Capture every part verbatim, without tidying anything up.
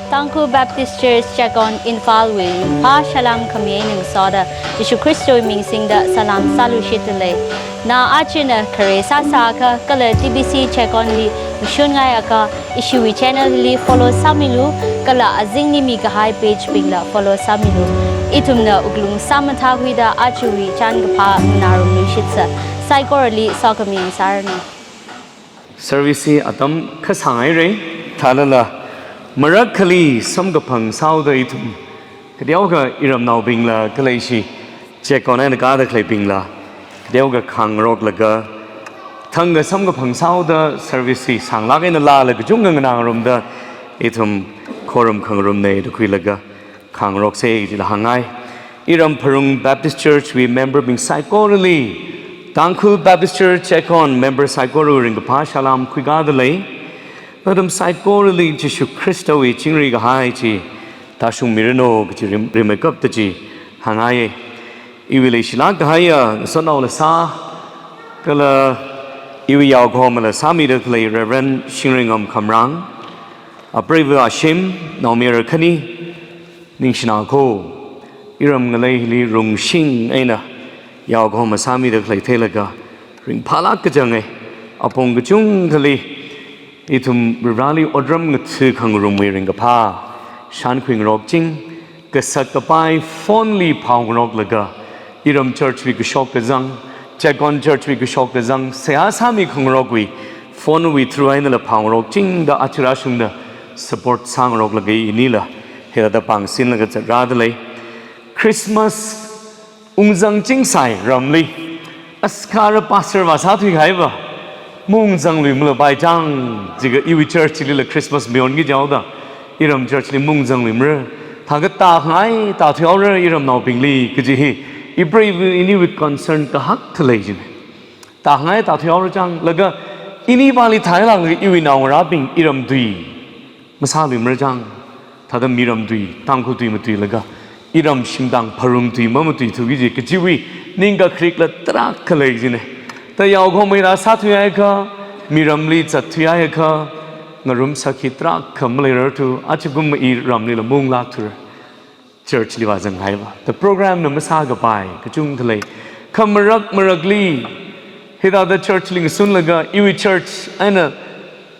Tangkhul Baptist Church Checkon Imphal wui ringphā salām khami eina ngasoda Jishu Khristawui ming singda salām sāluishitdalei. Na ajana khare sāsāakha kala T B C Checkon li mashunngaiakha ishiwui channel li follow sāmilu, kala azingli mikahai page bingla follow sāmilu. Ithumna wuklung sāmathākhuida ajawui chānkaphā nganārumluishitsa. Saikorali sokhami sāranu. Service hi atam kha sāngairei, thālala marakhali samkaphang sāhaoda ithum kateokha iramnaobingla kala ishi Checkon eina kāda khaleibingla kateokha khangaroklaga thangkha samkaphang sāhaoda service hi sānglāk eina lala kachungkha nganā ngarumda ithum khorum khangarumna da khuilaga khangaroksa jila hāngngai. Iram Pharung Baptist Church wui member bing saikorali, Tangkhul Baptist Church Checkon member saikorawui ringkaphā salām khuikādalei. Nathum saikorali Jishu Khristawui chingri kahai chi tāshungmiranu kaji rim, rimeikapta chi hāngngaiya. Iwui leishilāk kahaiya ngasotnaola sā, kala iwui yaokhomala sāmida khalei Reverend Shingringam Khamrang, apreiva ashim, naomayara khani, ningshina kho, iram ngalei hili rungshing eina yaokhoma sāmida khalei theilaga ringphālāk kachanga. Apong kachungkhali ithum Varivarali otram ngatha khangarumwui ringkaphā shānkhuingarokching, kasak kapai phone li phaongaroklaga iram church wui kashok kazang, Checkon church wui kashok kazang seihā sāmi khangarokwui phone wui through einala phaongarokchingda aja rāshungda support sāngaroklaga inila hithāda pāngsinlaga zatrādalei. Christmas ungzangchingsai ramli. As kha ara pastor va sāthuihaiva maungzangluimalapai chang, jiakha iwui church lila Christmas mayonki jihaoda iram church li maungzangluimara. Thākha tāngai tāthuihaora iramnaobingli kaji hi ipreiva iniwui concern kahak khalei jina. Tāngai tāthuihaora chang, laga inipāli thailāklaga iwui naongarābing iram tui masāluimara chang, thāda miram tui, Tangkhul tui matuilaga iram shimtang Pharung tui mamatuithuki kaji kachiwui ningkakharikla tarākha lei jina. Ta yaokhomawui rā sāthuihaiakha, miramli zatthuihaiakha, ngarumsak hi tarākha maleirarthu, ajakum iramlila maunglākthura. Church li vāzanghaiva, the program na masākapai kachungkha lei. Kha marak marakli hithāda church li ngasunlaga iwui church eina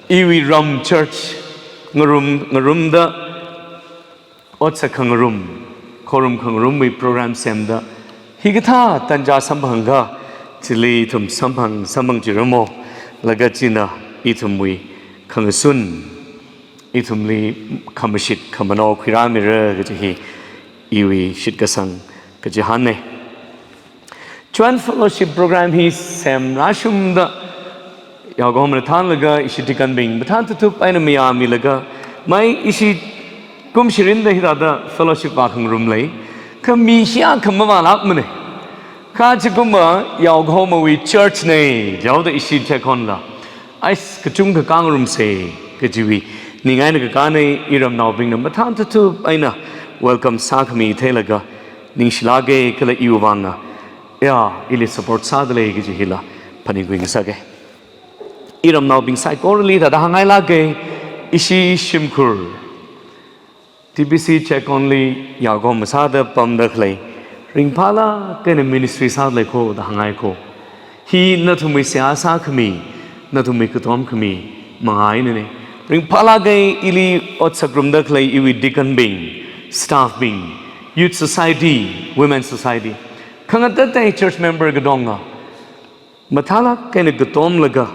iwui ram church ngarum, ngarumda otsak khangarum, khorum khangarumwui program semda hikathā tanja samphangakha chili ithum samphang samphang jiramo, laga china ithumwui khangasun, ithumli khamashit khamanao khuirāmira kaji hi iwui shitkasang kachihānna. Joint fellowship program hi semrāshungda yaokhomana thānlaga ishi deaconbing mathān tuthup eina mayāmilaga, mai ishi kum shirinda hithāda fellowship vākhangarum lei, kha mi shiyākha mavālākmana. Kha chikuma yaokhomawui church na jihaoda ishi Checkon la, ais, kachungkha kāngarumsa kajiwui ning eina kakāna. Iramnaobingna mathān tuthup eina welcome sākhami theilaga ningshilāka kala iwui vāngna, ya, ili support sādalei kaji hila phaningkhui ngasaka. Iramnaobing saikorali thāda hāngngailāka, ishi shimkhur T B C Checkon li yaokhoma sāda pamda khalei, ringphālāk eina ministry sāda lei kho da hāngngai kho. Hi nathumwui seihā sākhami, nathumwui katom khami manga einana. Ringphālāk eina ili ot sāngarumda khalei iwui deaconbing, staffbing, youth society, women society, khangatatei church member katonga mathālāk eina katomlaga,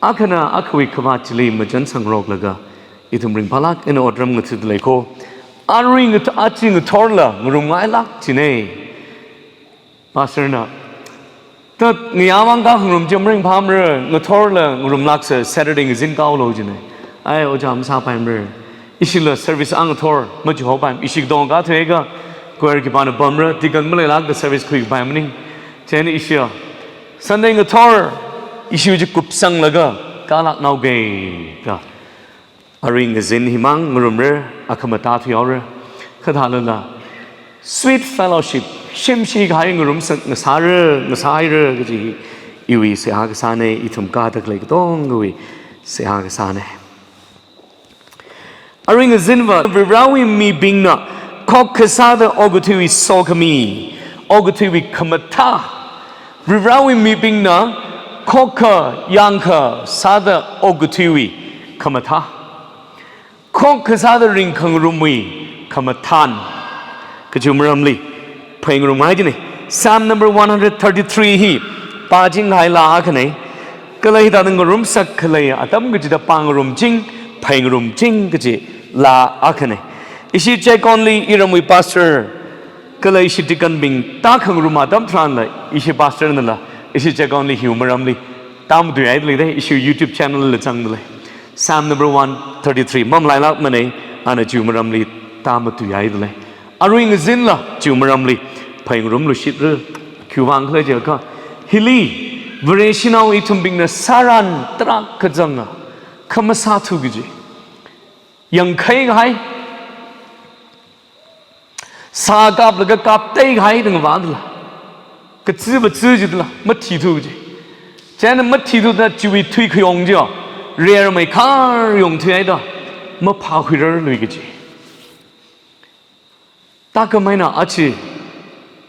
akhana akhawui khavāt chili machan sangroklaga, ithum ringphālāk eina otram ngathada lei kho. Arui ngat-, aja ngathorla ngarumngailāk jina. Pastor na, ta ngayā vāng khangarum chi maringphāmara, ngathorla ngarumlāksa, Saturday ngazin kāhaolu jina. Ai, ojā masāpaimara. Ishila service ang ngathor machihopaimara. Ishi katonga kathuiakha, choir khipāna pamra, deacon maleilākda service khuikapai maning. Chieina ishila Sunday ngathor, ishi chi kupsanglaga kālāknaoka da. Arui ngazin himang ngarumra, akhama tāthuihaora. Kha thālala sweet fellowship, shimshi kahai ngarumsak ngasāra, ngasāhaira kaji iwui seihā kasāna, ithum kāda khalei katongawui seihā kasāna. Arui ngazinva, Varivarawui mibingna khokkha sāda okathuiwui sokhami, okathuiwui khamathā. Varivarawui mibingna khokkha yangkha sāda okathuiwui khamathā. Khokkha sāda ringkhangarumwui khamathān. Kachi maramli phāngarumngai jina. Psalm number one hundred thirty-three hi pāchinghai laa akhana. Kala hithāda ngarumsak khalei atam kachida pāngarumching, phāngarumching kachi laa akhana. Ishi Chekonli iramwui pastor kala ishi deaconbing tākhangarum atam tharanla, ishi pastor nala, ishi Chekonli hiwui maramli tāmatuihaidalei da, ishi YouTube channel la zangdalei. Psalm number one thirty-three, mamalailākmana, ana chiwui maramli tāmatuihaidalei. Arui ngazinla chiwui maramli phāngarumluishitra. Khiwuivang khala jiakha, hili Vareshinao ithumbingna sāran tarākha zanga, khamasāthu kaji. Yangkhaikahai, sā kaplaga kapteikahai dang vādala, katsiva tsi jidala, mathithu kaji. Chieina mathithuda chiwui thuikhayong chiya rermeikhar yongthuihaida maphākhuirarlui kaji. Tākam eina achi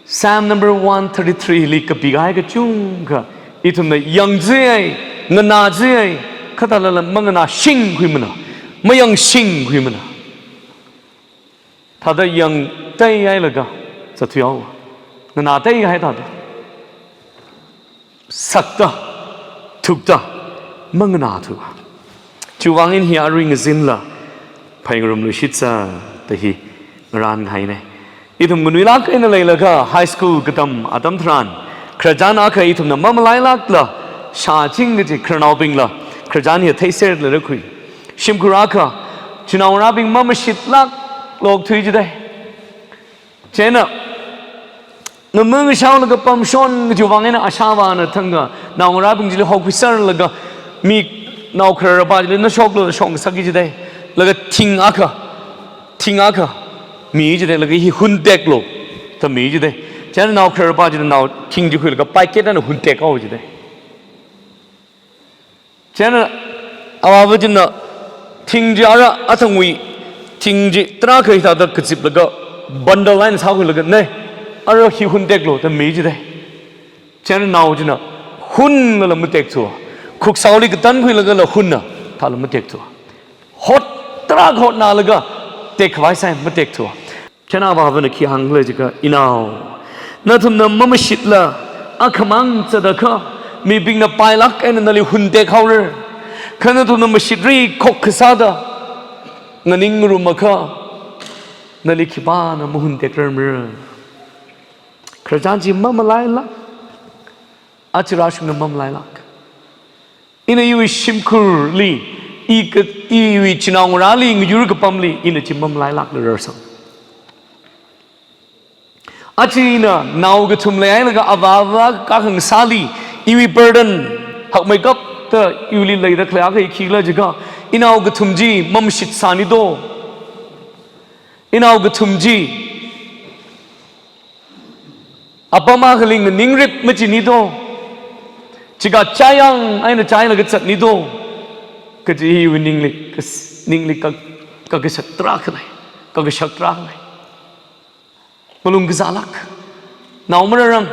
Psalm number one thirty-three li kapikahai kachungkha ithumna yangchiai, nganāchiai, khathālala manganāshingkhuimana, mayangshingkhuimana. Thāda yangteihailaga zatthuihaowa. Nganāteihai thāda sakta, thukta, manganāthuwa. Chiwuivang eina hi arui ngazinla phāngarumluishitsa da hi ngarānhaina. Ithum nganuilāk eina leilaga high school katam atam tharan, khararchan akha ithumna mamalailākla shāching kaji khararnaobingla khararchan hi theiserla rakhui. Shimkhur akha, chinaongarābing mamashitlāk lokthui jidai. Chieina ngamung shaolaga pamshon kajiwui vang eina ashāvāna thangkha naongarābing chili hokhuiserlaga mi nao khararpa chili nashoklu shong sāki jidai. Laga thing akha, thing akha mi jidai, laga hi hunteklu da mi jidai. Chieina nao khararpa chili nao thing chi khuilaga paiket eina huntekhao jidai. Chieina avāva china thing chi ara athangwui thing chi tarākha hithāda kaziplaga bundle eina sākhuilaga, ne, ara hi hunteklu da mi jidai. Chieina nao china hunlala matekthuwa. Khuksaoli katankhuilagala hunna thāla matekthuwa. Hot tarākha hotnalaga tekkhavai sāi, matekthuwa. Chieina avāvana khi hāngkhala jiakha, inao, nathumna mamashitla akhamang zatakha mibingna pailāk eina nali huntekhaora. Kha nathumna mashitri khokkha sāda nganingngarumakha nali khipāna mahuntekrarmara. Khararchan chi mamalailāk. Aja rāshungda mamalailāk. Ina iwui shimkhurli, i ka, iwui chinaongarāli ngayur kapamli, ina chi mamalailākla rarsang. Aja ina nao kathum leihailaga avāva kakhangasāli, iwui burden hakmeikapta iwuili leida khalei akha khikhala jiakha, inao kathum chi mamashitsāni do. Inao kathum chi apam akhali nganingrip machini do. Chika chayang eina chailaga zatni do. Kaji hi iwui ningli, kas-, ningli ka, kakashak tarākhanai, kakashak tarākhanai. Malung kazālāk. Nao mararang.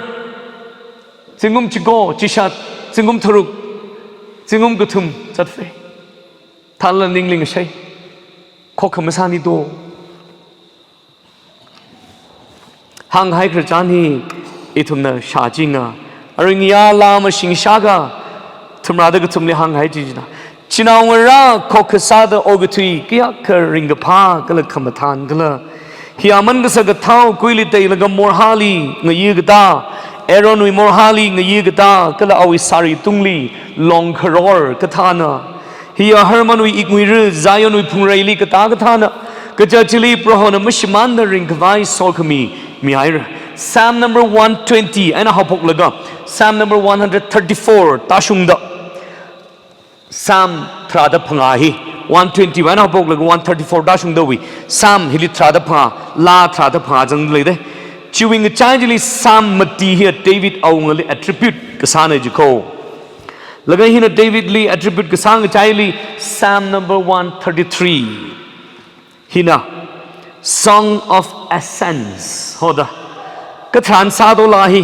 Zingkum chiko, chishat, zingkum tharuk, zingkum kathum zatfei. Thāla ningli ngashai. Khokkha masāni do. Hānghai khararchan hi ithumna shāchinga. Arui ngayā laa mashing shākha, thumrada kathumli hānghai chi china, chinaongarā khokkha sāda okathui kayākha ringkaphā kala khamathān khala. Hi aman kasā kathao kuili teilaga morhāli ngayi katā, Aaronwui morhāli ngayi katā, kala awui sāri tungli long kharor kathāna. Hiya Hermonwui iknguira, Zionwui phungreili katā kathāna. Kaja chili Prohona mashimānda ringkhavai sokhami mihaira. Psalm number one twenty eina haophoklaga Psalm number one hundred thirty-four tāshungda. Psalm tharāda phangā hi, one twenty eina haophoklaga one thirty-four tāshungdawui Psalm hili tharāda phangā, laa tharāda phangā zangda leida. Chiwui ngachai chili Psalm mati hiya David awungali attribute kasāna jiko. Laga hina Davidli attribute kasā ngachaili Psalm number one thirty-three. Hina, Song of Ascents, hoda. Katharan sāda laa hi,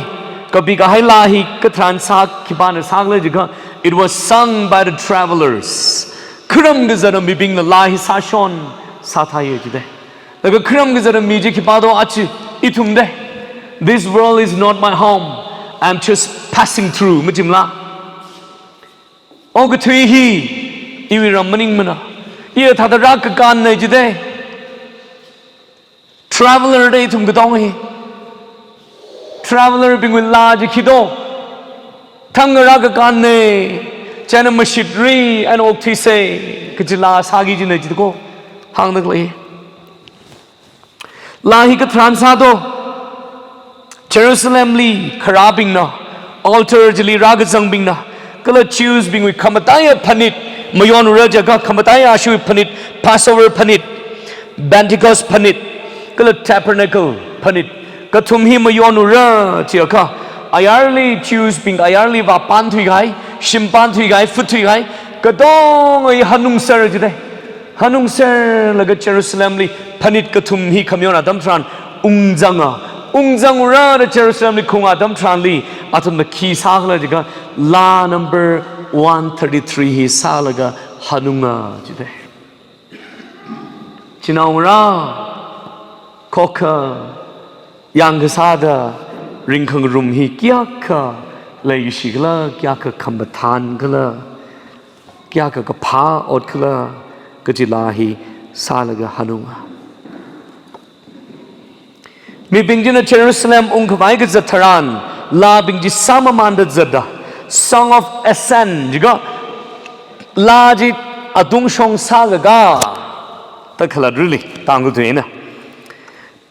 kapikahai laa hi, katharan sā khipāna sākhala jiakha, it was sung by the travelers. Kharam kazata mibingna laa hi sāshon, sāthaiya jida. Laga kharam kazata mi chi khipāda achi, ithumda. This world is not my home. I'm just passing through. Machimala? Okathui hi, iwui ram maningmana. Iya thāda rākakānna jida. Traveler da ithum katong hi. Traveler bingwui laa chi khito. Thang rākakānna. China mashitri and okthuisa. Kachi laa sāki jina jida ko. Hāngda khalei. Laa hi katharan sāda. Jerusalemli kharābingna, altar chili rākazangbingna, kala Jews bingwui khamataiya phanit, mayonra jiakha khamataiya ashiwui phanit, Passover phanit, Pentecost phanit, kala Tabernacle phanit, kathum hi mayonra jiakha, ayarli Jews bing ayarli vāpānthuikahai, shimpānthuikahai, futthuikahai, katonga hi hanungsar jida. Hanungsarlaga Jerusalemli phanit kathum hi khamayon atam tharan ungzanga. Ungzangra da Jerusalemli khaung atam tharanli athumna khi sākhala jiakha laa number one thirty-three hi sālaga hanunga jida. Chinaongarā, khokha, yangkasāda ringkhangarum hi kayākha leikashikhala, kayākha khamathankhala, kayākha kaphā otkhala, kachi laa hi sālaga hanunga. Mibing china Jerusalem ungkhavai kazat tharan, laabing chi sāmamānda zatda, Song of Ascent, jiakha laa chi atungshong sākakā, da khalat rili, Tangkhul tuina.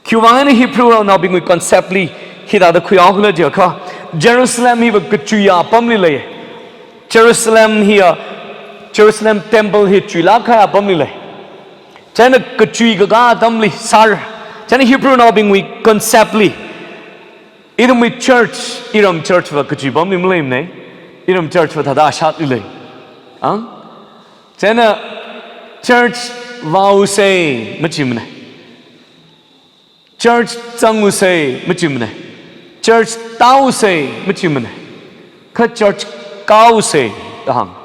Khiwuivang eina Hebrew naobingwui concept li hithāda khuihaokhala jiakha, Jerusalem hiva kachuiya apamli lei. Jerusalem hiya, Jerusalem temple hi chuilāk kahai apamli lei. China kachuikakā atamli sāra. China Hebrew naobingwui concept li, ithumwui church, iram church va kachui apamli maleimana. Iram church va thāda ashatli lei. Ang? China church vāusa machimana. Church zangusa machimana. Church tāusa machimana. Kha church kāusa da hānga.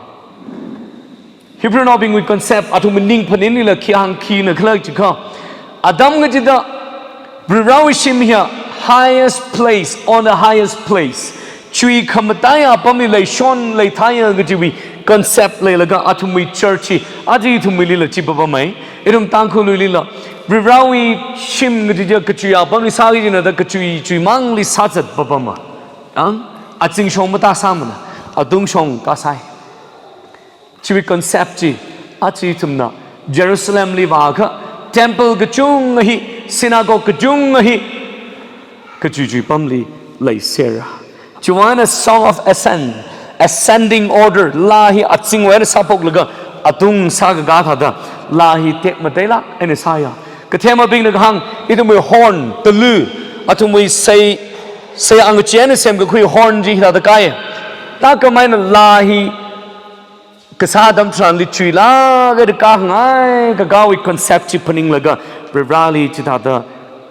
Hebrew naobingwui concept athum ning phaninlila khi hāng khina khala jiakha, atam kachida Varivarawui shim hiya highest place, on the highest place. Chui khamataiya apamli leishon leithaiya kajiwui concept leilaga athumwui church hi, aja ithumwuilila chi papamai. Ithum Tangkhulwuilila Varivarawui shim kaji chiya kachuiya apamli sāki jina da kachui chuimangli sāzat papama. Ang, azingshong matāsāmana, atungshong tāsai. Chiwui concept chi, aja ithumna Jerusalemli vāakha, temple kachunga hi, synagogue kachunga hi, kachuichui apamli leisera. Chiwuivang eina Song of Ascent, ascending order, laa hi azingwui eina sāphoklaga, atung sākakā thāda, laa hi tekmateilāk eina sāya. Kathemabingna kahāng, ithumwui horn, talu, athumwui sei, sei angachee eina semkakhui horn chi hithāda kāya. Tākam eina laa hi kasā atam tharanli chuilāk eina kākhangai kakāwui concept chi phaninglaga, Varivarali chithāda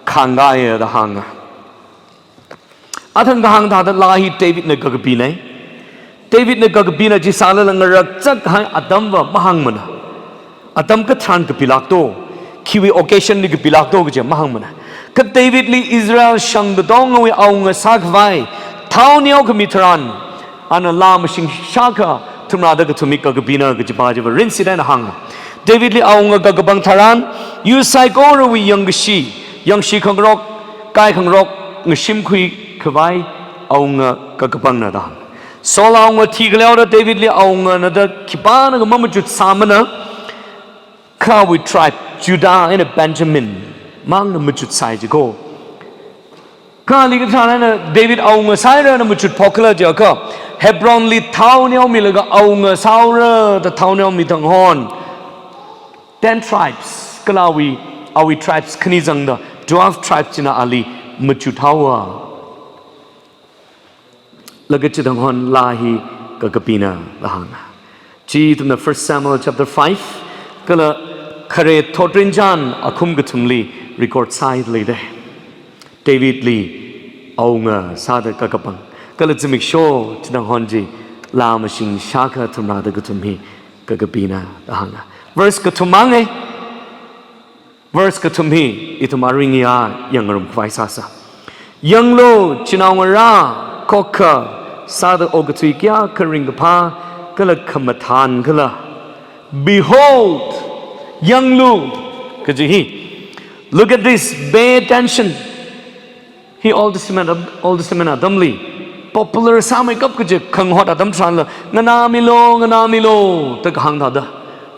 khāngkāya da hānga. Athang kahāng thāda laa hi Davidna kakapina. Davidna kakapina chi sālala ngarakzak kahai atamva mahāngmana. Atam katharan kapilākto, khiwui occasion li kapilākto kaji mahāngmana. Kha Davidli Israel shang katongawui awunga sākhavai, thao neokhami tharan, ana laa mashing shākha, thumrāda kathum hi kakapina kajipa chiva rinsit eina hānga. Davidli awunga kakapang tharan, yur saikorawui yangkashi, yangshi khangarok, kai khangarok, ngashimkhui khavai, awunga kakapangna da hānga. Saul awunga thikhaleoda Davidli awungana da khipānakha mamachut sāmana, kha awui tribe, Judah eina Benjamin, mangna machut sāi jiko. Kha ali kathānana David awunga sāhairana machut phokkhala jiakha, Hebronli thao neomilaga awunga sāhaora da thao neomi thang hon. Ten tribes, kala awui, awui tribes khani zangda, twelve tribes china ali machut haowa. Laga chithang hon laa hi kakapina da hānga. Chi ithumna First Samuel chapter five, kala Khare thotrinchān akhum kathumli record sāhaida leida. Davidli awunga sāda kakapang. Kala zimiksho chithanghon chi laa mashing shākha thumrāda kathum hi kakapina da hānga. Verse kathum mangei. Verse kathum hi ithum aring ya yangngarum khavai sāsa. Yanglu, chinaongarā khokkha sāda okathui kayākha ringkaphā kala khamathān khala. Behold, yanglu, kaji hi. Look at this, pay attention. Hi Old Testament, Old Testament atamli popular sāmeikap kaji khangahot atam tharanla, nganāmilu, nganāmilu, da kahāng thāda.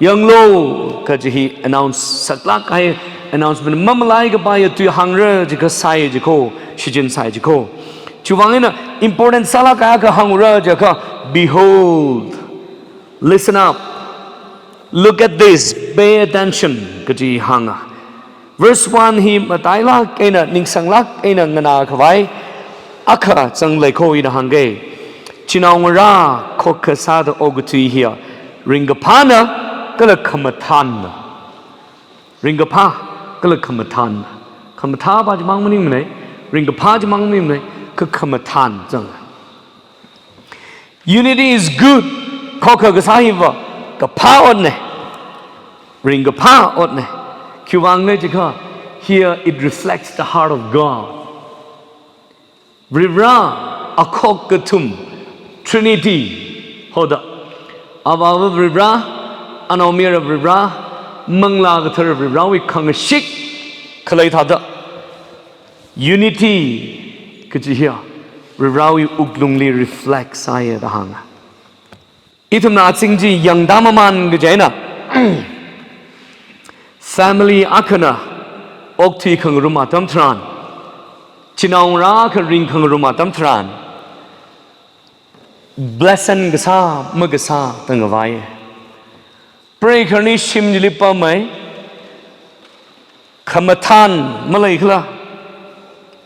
Yanglu, kaji hi announce saklāk kahai, announcement mamalai kapaiya tui hāngra jiakha sai jiko, shichin sai jiko. Chiwuivang eina important sālāk kahai akha hāngra jiakha, behold, listen up, look at this, pay attention, kaji hānga. Verse one hi matailāk eina, ningsanglāk eina nganā khavai akha zangleiko ina hāngga. Chinaongarā khokkha sāda okathui hiya ringkaphāna kala khamathānna. Ringkaphā kala khamathānna. Khamathā pa chimang maningmana, ringkaphā chimang maningmana, kha khamathān zanga. Unity is good. Khokkha kasā hiva kaphā otna. Ringkaphā otna. Khiwuivangna jiakha, here it reflects the heart of God. Varivarā akhok kathum, Trinity, hoda. Avāva Varivarā, Anaomayara Varivarā, Manglā Kathara Varivarāwui khangashik khalei thāda. Unity kaji hiya Varivarāwui wuklungli reflect sāya da hānga. Ithumna azing chi yangda mamān kaji eina, family akhana okthui khangarum atam tharan, chinaongarā akha ring khangarum atam tharan, blessing kasā makasā da ngavai. Preikharni shim chili pamei, khamathān maleikhala,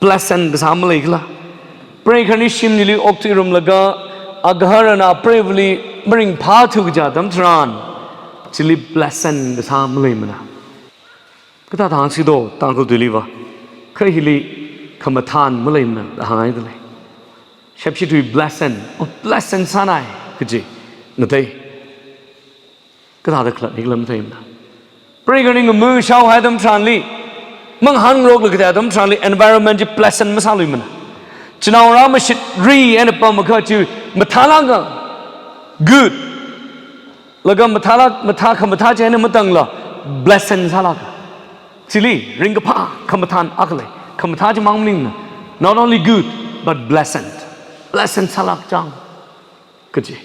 blessing kasā maleikhala. Preikharni shim chili okthuirumlaga, agaharana preivali maringphāthu kaja atam tharan, chili blessing kasā maleimana. Kathāda hāngsi do, Tangkhul tuiliva. Kha hili khamathān maleimana, da hānghaida lei. Shepshi tui blessing, oh, blessing sānai, kaji, ngatei. Kathāda khalat nikhala matheimana. Preikharni ngamashao hai atam tharanli, mangahān ngarokla katei atam tharanli, environment chi pleasant masāluimana. Chinaongarā mashitri eina pam akha chi mathālāka, good. Laga mathālāk, mathā khamathā chi eina matangla, blessing sālāka. Chili, ringkaphā, khamathān akha lei. Khamathā chimang maningmana. Not only good, but pleasant. Pleasant sālāk chang. Kaji.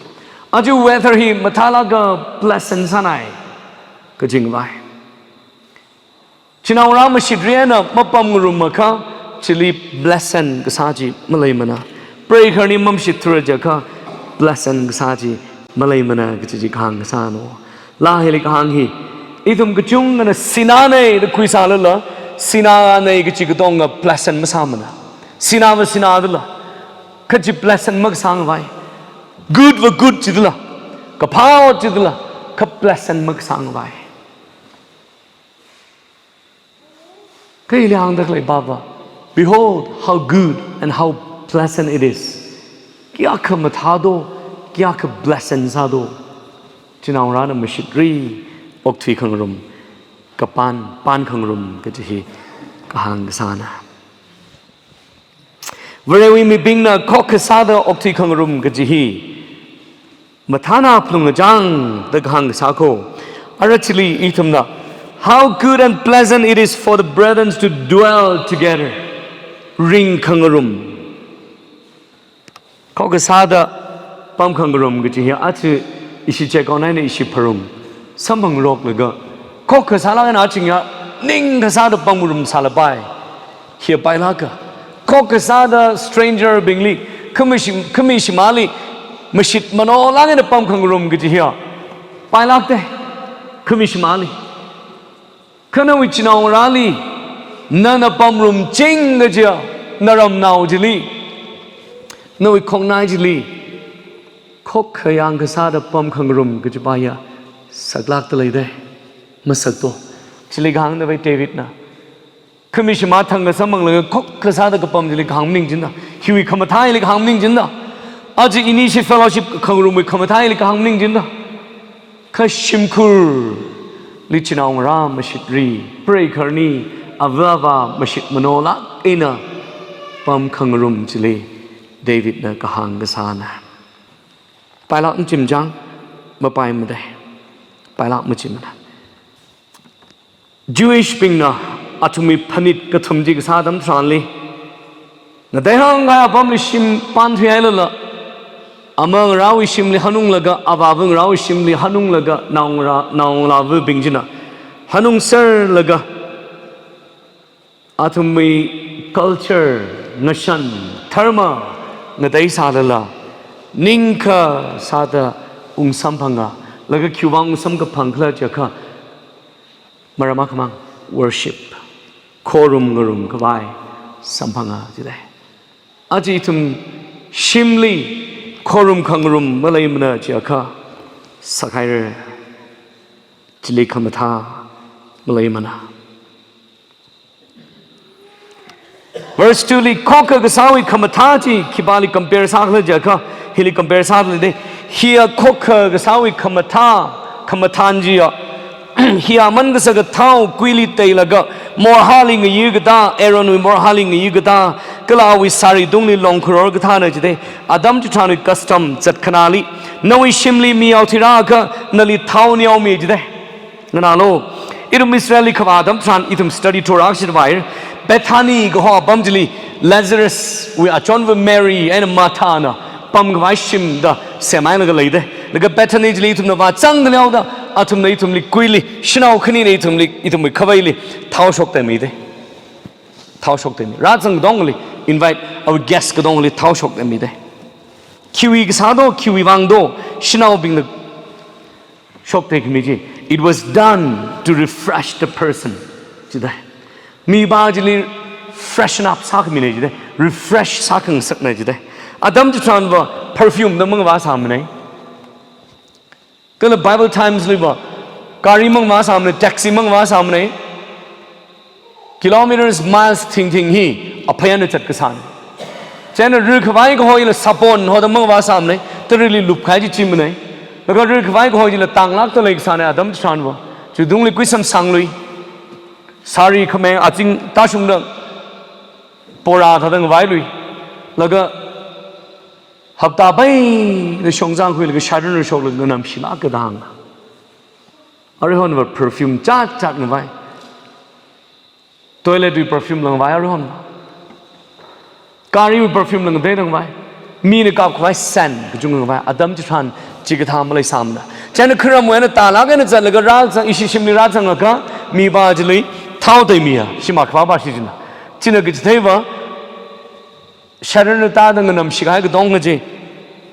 Aja weather hi mathālāka pleasant sānai. Kaji ngavai. Chinaongarā mashitri eina mapamngarum akha, chili blessing kasā chi maleimana. Preikharni mamashitthura jiakha, blessing kasā chi maleimana, kaji chi kahāng kasāna. Laa hili kahāng hi. Ithum kachungkhana sinānei da khuisālala, sinānei kaji katonga blessing masāmana. Sināva sinā dala. Kha chi blessing makasā ngavai. Good va good jidala. Kaphā ot jidala. Kha blessing makasā ngavai. Kha hili hāngda khalei papa. Behold how good and how pleasant it is. Kayākha mathā do, kayākha blessing sā do. Chinaongarāna mashitri, okthui khangarum, kapān, pān khangarum kaji hi kahāng kasāna. Varewui mibingna khokkha sāda okthui khangarum kaji hi mathāna phalunga chang da kahāng kasā ko. Ara chili ithumna, how good and pleasant it is for the brethren to dwell together. Ring khangarum. Khokkha sāda pam khangarum kaji hi aja ishi chekon eina ishi pharung samphangroklaga, khokkha sālāk eina achingya ning kasāda pamngarum sālapai. Hi pailāka. Khokkha sāda stranger bingli, khamishi, khami shimāli, mashit manolāk eina pam khangarum kaji hi pailākte. Khami shimāli. Kha nawui chinaongarāli, nana pamngarum ching kajiya, naramnao chili, nawui khongnai chili, khokkha yangkasāda pam khangarum kaji paya, saklākta leide, masakto. Chili kahāngda vai Davidna. Khami shim athang kasā manglaga khokkha sāda kapam chili kahāng maning jida. Hiwui khamathā hili kahāng maning jida. Aja ini chi fellowship khangarumwui khamathā hili kahāng maning jida. Kha shimkhurli chinaongarā mashitri, preikharni, avāva mashit manolāk eina pam khangarum chili Davidna kahāng kasāna. Pailāk machimchang, mapai madei. Pailāk machimana. Jewish bingna athumwui phanit kathum chi kasā atam tharanli, ngateihāng kahai apamli shim pānthuihailala, amangarāwui shimli hanunglaga, avāva ngarāwui shimli hanunglaga, naongarā, naongalāvabing china hanungserlaga, athumwui culture, ngashan, dharma ngatei sālala, ningkha sāda ungsamphanga, laga khiwuivang ungsamkaphang khala jiakha, maram akhamang, worship, khorum ngarum khavai samphanga jidei. Aja ithum shimli khorum khangarum maleimana jiakha, sakhaira, chili khamathā maleimana. Verse two li khokkha kasāwui khamathā chi khipāli compare sākhala jiakha, hili compare sālei dei. Hiya khokkha kasāwui khamathā, khamathān chiya, hiya aman kasaka thao kuili teilaga, morhāli ngayi katā, Aaronwui morhāli ngayi katā, kala awui sāri tungli longkharor kathāna jidei. Atam chitharanwui custom zatkhanāli, nawui shimli mi yaothuirakha, nali thao neomi jidei. Nganālu, ithum Israelli khavā atam tharan ithum study thura shitvair, Bethany kaho apam chili Lazarus wui achonva Mary eina Marthana pamkhavai shim da semhailaga leidei. Laga Bethany chili ithumna vāzangda leoda, athumna ithumli kuili, shanao khanina ithumli, ithumwui khavaili thao shokda midei. Thao shokda mi. Rāzang katongli, invite our guest katongli thao shokda midei. Khiwui kasā do, khiwuivang do, shanaobingna shokda khami chi. It was done to refresh the person. Jidei. Mipā chili freshen up sākhamina jidei. Refresh sākhangasakna jidei. Atam chitharanva perfume da mangvāsāmana. Kala Bible times liva, gari mangvāsāmana, taxi mangvāsāmana. Kilometers, miles thingthing hi aphayāna zatkasāna. Chieina rikhavai kahoila sabon hoda mangvāsāmana, tarili lupkahai chi chimana. Laga rikhavai kaho chila tanglākta leikasāna atam chitharanva. Chitungli kuisam sanglui. Sāri khameng azing tāshungda, pora thāda ngavailui. Laga hapta pai da shongzang khuilaga sharan rishok laga nganamshilāk katang. Aruihonva perfume chatzat ngavai. Toilet wui perfume la ngavai aruihon. Gari wui perfume la ngateida ngavai. Mina kapkhavai scent kachung ngavai. Atam chitharan chikathā maleisāmana. Chieina kharamwui eina tālāk eina zatlaga rāzang, ishi shimli rāzangakha, mipā chili thao teimiya. Shim akhava pā shi china. China kachitheiva, sharan rātāda nganamshikahai katonga chi,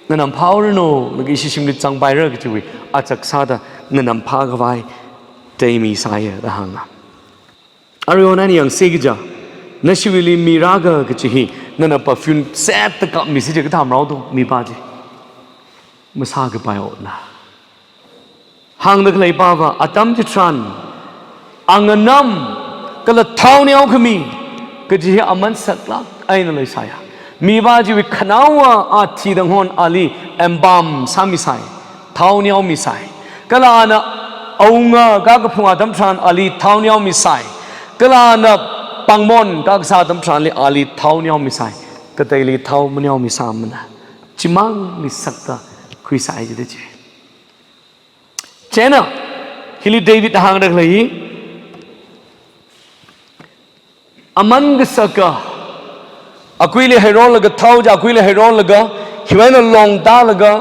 nganamphāhaoranu, laga ishi shimli zangpaira kachiwui achak sāda nganamphākhavai teimi sāya da hānga. Aruihon ani yangsi kaja, nashiwuili mirāka kachi hi, nana perfume set da kapmisi je kathā marao do, mipā chi. Masākapai otna. Hāngda khaleipava atam chitharan, anganam kala thao neokhami kaji hi aman saklāk eina leisāya. Mipā chiwui khanaowa athida ngahon ali embalm sāmisai, thao neomisai. Kala ana awunga kakaphung atam tharan ali thao neomisai. Kala ana pāngmon kakasā atam tharanli ali thao neomisai. Kateili thao maneomisāmana. Chimangli sakta khuisai jida chi. Chieina, hili David hāngda khalei hi, aman kasaka, akuili heirolaga thao chi, akuili heirolaga, hiwui eina longtālaga,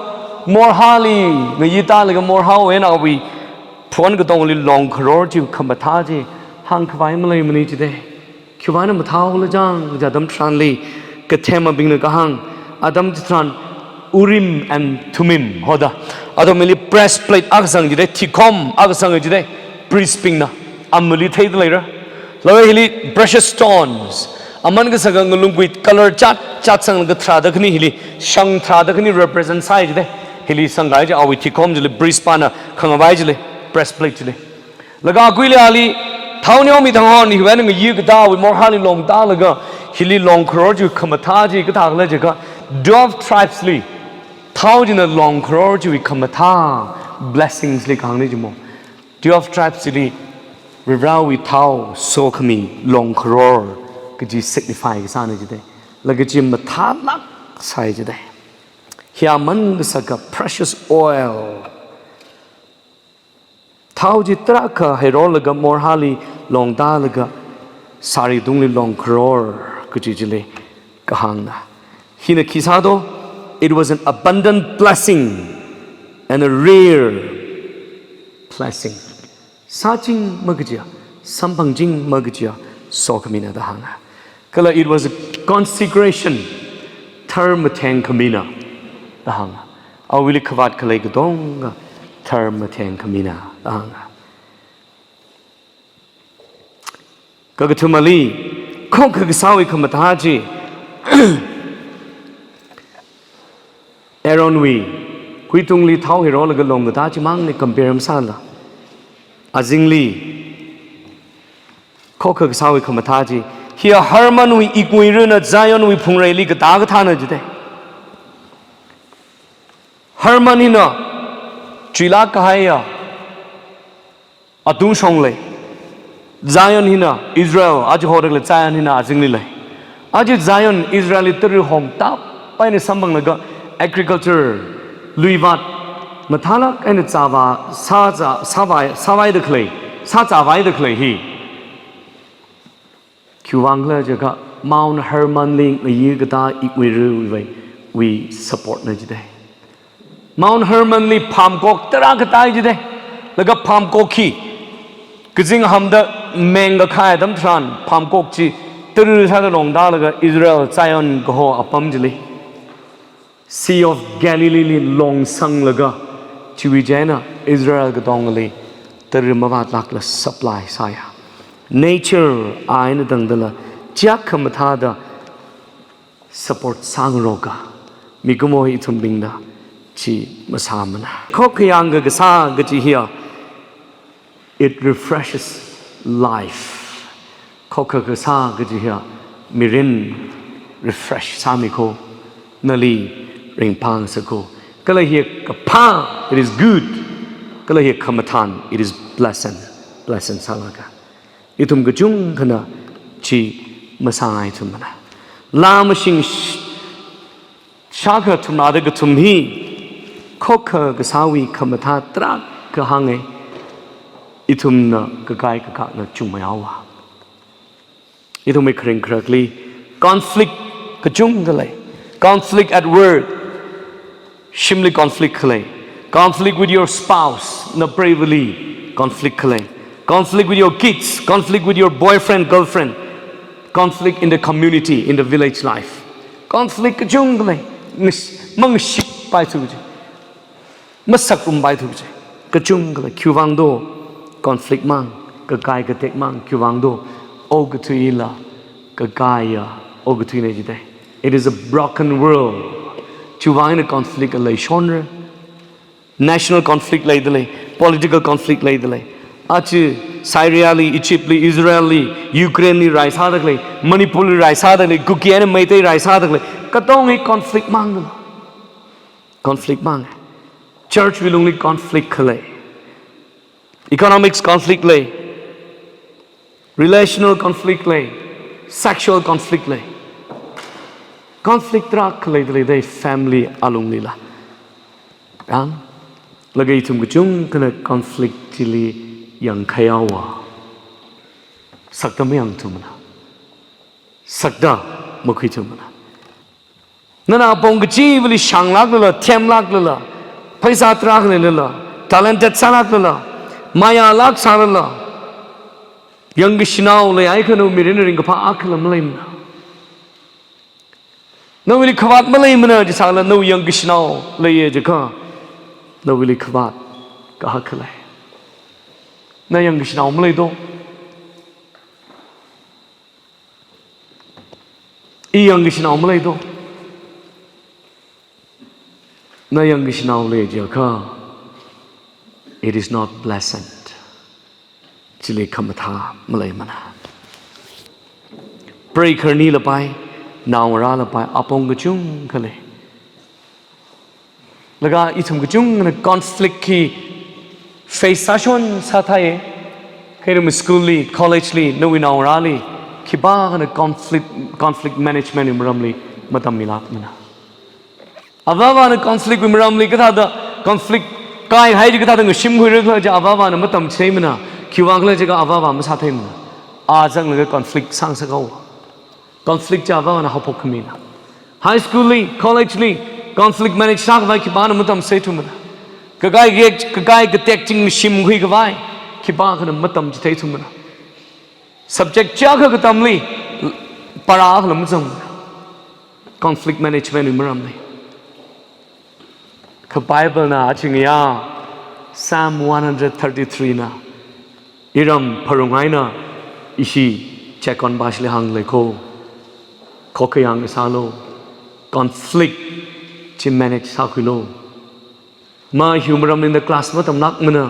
morhāli ngayitālaga, morhāwui eina awui phon katongli longkharor chi khamathā chi, hāngkhavai maleimana jida. Khiwuivang mathāhaola jang kaja atam tharanli, kathemabingna kahāng, atam chitharan Urim and Thummim hoda. Athumli breastplate akha zang jida, thikhom akha zang jida, priest bingna, amali theida leira. Laga hili precious stones, aman kasaka ngalungkui color chatzat zanglaga tharāda khani hili, shang tharāda khani represent sāi jida, hili zangkahai chi awui thikhom chili, priest pana khangavai chili, breastplate chili. Laga akuili ali Thao neomida hon, hiwui eina ngayi katā, wui morhāli longtālaga, hili long crore chiwui khamathā chi kathā khala jiakha, twelve tribes li. Thao china long crore chiwui khamathā, blessings li kahāngna jimo. Twelve tribes chili, Varivarāwui thao, sokhami, long crore, kaji signify kasāna jidalei. Laga chi mathālāk sāi jidalei. Hiyāman kasaka precious oil. Thao chi tarākha heirolaga morhāli longtālaga sari tungli long crore kaji chili kahāngna. Hina khi sādo, it was an abundant blessing and a rare blessing. Sāchingma kajiya, samphangchingma kajiya, sokhamina da hānga. Kala it was a consecration, tharmatheng khamina da hānga. Awuili khavāt khalei katonga tharmatheng khamina da hānga. Kakathumali, khokkha kasāwui khamathā chi, Aaronwui huitungli thao heirolaga long katā chimangli compare masāla. Azingli, khokkha kasāwui khamathā chi, hiya Hermonwui iknguirana Zionwui phungreili katā kathāna jidalei. Hermon hina chuilāk kahaiya atungshong lei. Zion hina Israel, aja hoda khalei Zion hina azingli lei. Aja Zion Israel li tara hongtap eina samphanglaga agriculture, luivāt, mathālāk eina zāvā, sā zā, sāvai, sāvaida khalei, sā zāvaida khalei hi. Khiwuivang khala jiakha Mount Hermon li ngayi katā iknguirawui, wui support na jidalei. Mount Hermon li phamkok tarākha tāi jidalei. Laga phamkok hi kazing hamda meng kakhai atam tharan phamkok chi tara sāda longtālaga Israel Zion kaho apam chili, Sea of Galilee li longsanglaga, chiwui eina Israel katongali tara mavātlākla supply sāya. Nature eina tangdala, chiakha mathāda support sāngaroka. Mikumo ithumbingna chi masāmana. Khokkha yangkasā kaji hiya, it refreshes life. Khokkha kasā kaji hiya, mirin refresh sāmi kho, nali ringphāngasaka. Kala hiya kaphā, it is good. Kala hiya khamathān, it is pleasant. Pleasant sālāka. Ithum kachungkhana chi masāngaithummana. Laa mashing sh-, shākha thumrada kathum hi, khokkha kasāwui khamathā tarākha hānga, ithumna kakai kakakna chungmeihaowa. Ithumwui kharing kharakli conflict kachungkha lei. Conflict at work. Shimli conflict khalei. Conflict with your spouse, napreivali conflict khalei. Conflict with your kids, conflict with your boyfriend, girlfriend. Conflict in the community, in the village life. Conflict kachungkha lei. Ngas-, mangashikpaithu chi. Masakrumpai thuchi. Kachungkha lei, khiwuivang do, conflict mang, kakai katek mang, khiwuivang do, okathuila kakaiya okathuina jidalei. It is a broken world. Chiwuivang eina conflict leishonra. National conflict leidalei, political conflict leidalei. Aja Syria li, Egypt li, Israel li, Ukraine li rai sāda khalei, Manipur li rai sāda khalei, Kuki eina Meitei rai sāda khalei, katong hi conflict mang. Conflict mang. Church wui lungli conflict khalei. Economics conflict lei. Relational conflict lei. Sexual conflict lei. Conflict tarākha leidalei, dei family alunglila. Ang, laga ithum kachungkhana conflict chili yangkhaihaowa. Sakta mayangthummana. Sakta makhuithummana. Nana apong kachivali shanglāklala, themlāklala, pheisā tarākha leilala, talented sālāklala, mayālāk sālala, yangkashinao leiakha nawui mirin ringkaphā akhala maleimana. Nawuili khavāt maleimana jisālala nawui yangkashinao leiya jiakha, nawuili khavāt kahak khalei. Na yangkashinao malei do? I yangkashinao malei do? Na yangkashinao lei jiakha, it is not pleasant. chili khamathā maleimana. Preikarni lapai, naongarā lapai, apong kachungkha lei. Laga ithum kachungkhana conflict hi face sāshon sāthai. Kha ithum school li, college li, nawui naongarāli, khipākhana conflict, conflict management wui maramli matam milākmana. Avāvana conflict wui maramli kathāda conflict kaihai chi kathāda ngashimkhuira khala chi avāvana matamchitheimana, khiwui vang khala jiakha avāva masātheimana. A zanglaga conflict sāngasakhaowa. Conflict chi avāvana haophok khamina. High school li, college li, conflict manage sākhavai khipāna matamchitheithumana. Kakai kayek, kakai katek chi ngashimkhui khavai, khipākhana matamchitheithumana. Subject chiyākha katamli, para akhala mazang. Conflict management wui maramli. Kha Bible na aja ngayā, Psalm one hundred thirty-three na, iram pharung eina ishi check on bashli hānglei kho, khokkha yang sālu, conflict chi manage sākhuilu. Ma hiwui maramli na class matamlākmana,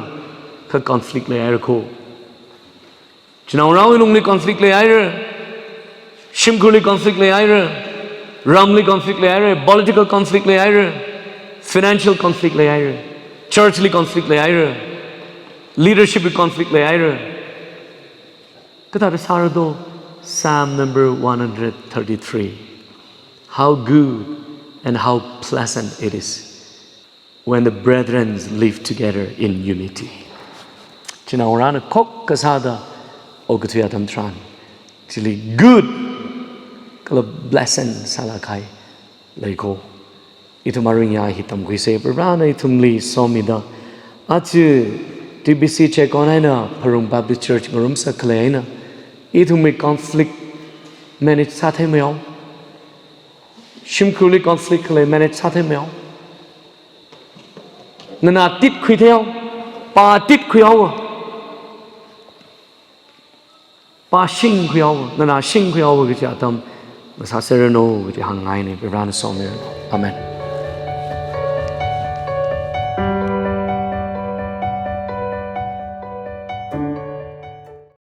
kha conflict leihaira kho. Chinaongarāwui lungli conflict leihaira, shimkhurli conflict leihaira, ramli conflict leihaira, political conflict leihaira, financial conflict leihaira, church li conflict leihaira, leadership li conflict leihaira. Kathāda sāra do, Psalm number one hundred thirty-three. How good and how pleasant it is when the brethren live together in unity. Chinaongarāna khokkha sāda okathui atam tharan, chili good kala blessing sālākkahai lei kho. Ithum aringya hi tamkhuisa, Prohona ithumli somida. Aja T B C check on eina Pharung Baptist Church ngarumsā khalei eina, ithumwui conflict manage sātheimeihao. Shimkhurli conflict khalei manage sātheimeihao. Nana titkhuitheihao, pa titkhuihao, pa shingkhuihao, nana shingkhuihao kaji atam ngasāserranu kaji hāngngaina, Prohona somiranu. Amen.